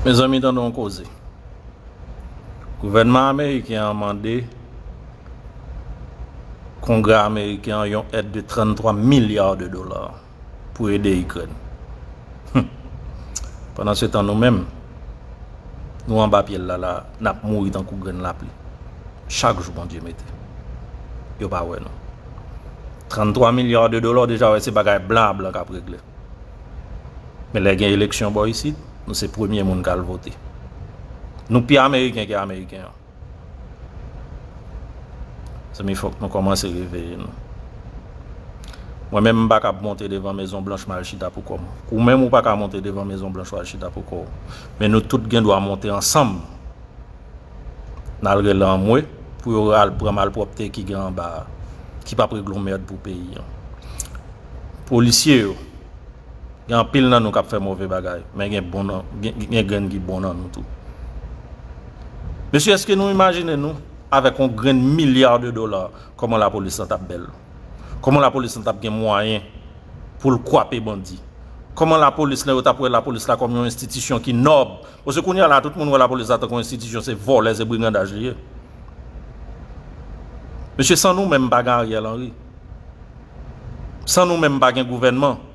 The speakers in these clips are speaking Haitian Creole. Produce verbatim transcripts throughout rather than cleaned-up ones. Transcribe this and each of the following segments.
Mezanmi, tande yon koze. Gouvènman ameriken an mande Kongrè ameriken an yon èd de trannntwa milya de dola pou ede Ikrèn. Pandansetan, nou menm, nou anba pyèl la, la, n ap mouri tankou grenn lapli. Chak jou Bondye mete. Yo pa wè nou. Trannntwa milya de dola, w deja wè se bagay blan a blan k ap regle. Men lè gen eleksyon bò isit, nou se premye moun k al vote. Nou pi ameriken ke ameriken an. Zanmi, fòk nou kòmanse reveye nou. Mwen menm, m pa kab monte devan Mezon Blanch m al chita pou kò m. Ou menm, ou pa ka monte devan Mezon Blanch w al chita pou kò w. Men nou tout gen dwa monte ansanm. N al rele anmwe pou yo al pran malpwòpte ki gen anba a, ki p ap regle yon mèd pou peyi an. Polisye yo, gen anpil nan nou k ap fè move bagay, men gen bon nan, gen, gen grenn ki bon nan nou tou. Mesye, èske nou imajine nou, avèk yon grenn milya de dola, kòman lapolis lan t ap bèl? Kòman lapolis lan t ap gen mwayen pou l kwape bandi? Kòman lapolis lan, yo t ap wè lapolis la kòm yon enstitisyon ki nòb? Paske kounye a la, tout moun wè lapolis la tankou yon enstitisyon, se vòlè, se brigandaj li ye. Mesye, san nou menm, pa gen Ariel Henry. San nou menm, pa gen gouvènman.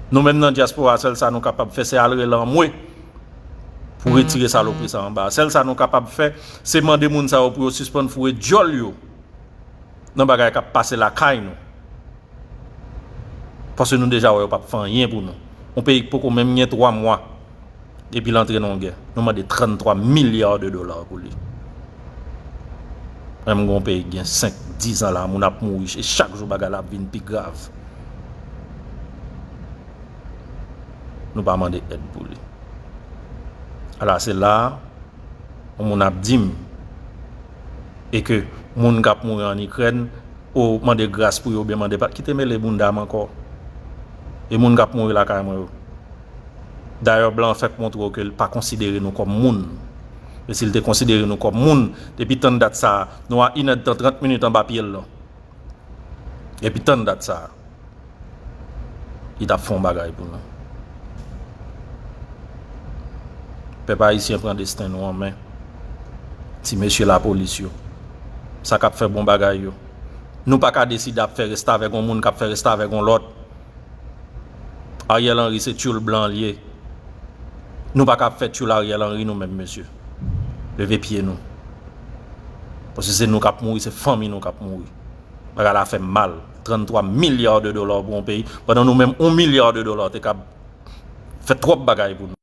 Nou menm nan dyaspora, sèl sa nou kapab fè, se al rele anmwe pou retire salopri sa anba. Sèl sa nou kapab fè, se mande moun sa yo pou yo sispann foure dyòl yo nan bagay k ap pase lakay nou. Paske nou deja wè yo p ap fè anyen pou nou. Yon peyi k poko menm gen twa mwa depi l antre nan yon gè. Nou mande trannntwa milya de dola pou li. Menm gen yon peyi ki gen senk, diz an la, moun ap mouri, e chak jou bagay la ap vin pi grav. Nou pa mande èd pou li. Ala, se la a, yon moun ap di m, e ke moun k ap mouri ann Ikrèn, ou mande gras pou yo, oubyen mande pa, kite mele bounda m ankò. E moun k ap mouri lakay mwen yo. Dayè, blan an fèk montre w ke l pa konsidere nou kòm moun. E si l te konsidere nou kòm moun, depi tann dat sa a, nou a inèdtan trant minit anba pye l lan. Depi tann dat sa a, li t ap fè yon bagay pou nou. Pèp ayisyen, pran desten nou an men. Ti mesye lapolis yo, sa k ap fè bon bagay yo. Nou pa ka deside ap fè restavèk yon moun k ap fè restavèk yon lòt. Ariel Henry se tyoul blan l ye. Nou pa ka ap fè tyoul Ariel Henry nou menm, mesye. Leve pye nou. Paske se nou k ap mouri, se fanmi nou k ap mouri. Bagay la fè m mal. Trannntwa milya de dola pou yon peyi, pandan nou menm, yon milya de dola te kab fè twòp bagay pou nou.